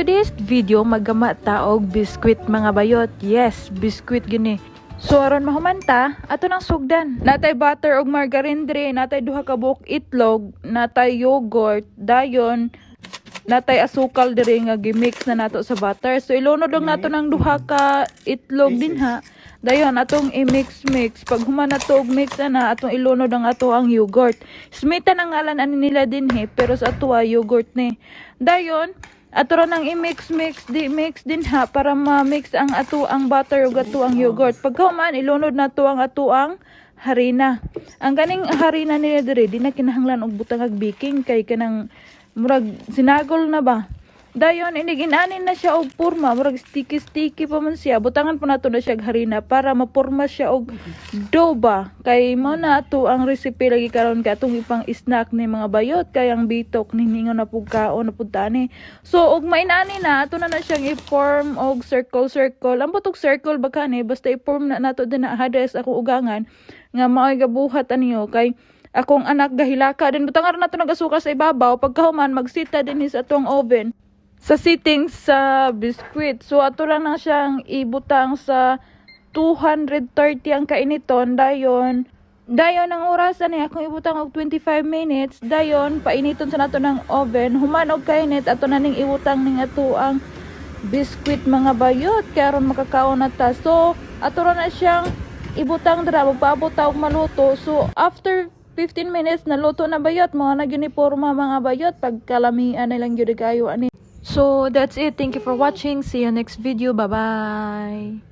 today's video, maggama ta og biskwit, mga bayot. Yes, biskwit gini. So aron mahuman ta, ato nang sugdan. Natay butter og margarine diri, natay duha ka buok itlog, natay yogurt, dayon natay asukal diri nga gimix na nato sa butter. So ilunod lang nato ng duha ka itlog dinha. Dayon atong i-mix mix. Pag human nato og mix ana, atong ilunod ang ato ang yogurt. Smita ang ngalan ani nila dinhi, pero sa atoa yogurt ni. Dayon ato ra nang i-mix mix di mix dinha para ma-mix ang ato ang butter ug ato ang yogurt. Pagkahuman, ilunod nato ang ato ang harina. Ang kaning harina nila diri, di na kinahanglan og butang og baking kay kanang murag sinagol na ba. Dayon inig inanin na siya og porma, murag sticky sticky pa man siya. Butangan pa nato na siya og harina para maporma siya og dough ba. Kay mao na ato ang recipe lagi karon kay atong ipang snack ni, mga bayot, kay ang bitok ningingon na pug kaon na pud tani. So og mainani na ato na na siyang i-form og circle circle. Ambot og circle ba kani, basta i-form na nato din na hades ako ugangan nga maoy gabuhat aniyo kay akong anak gahilaka din. Butangan ra nato nag-asukal sa ibabaw. Pagkahuman, magsita din sa atong oven sa settings sa biskwit. So ato lang na siyang ibutang sa 230 ang kainiton. Dayon ang oras ani akong ibutang og 25 minutes. Dayon painiton sa nato ng oven. Human og kainit, ato na ning ibutang ning ato ang biskwit, mga bayot, kay aron makakaon na ta. So ato ra na siyang ibutang dira, magpaabot ta og maluto. So after 15 minutes, naluto na, bayot. Mao na gyud ni porma, mga bayot. Pagkalamian na lang gyud kayo ani. So that's it. Thank you for watching. See you next video. Bye bye.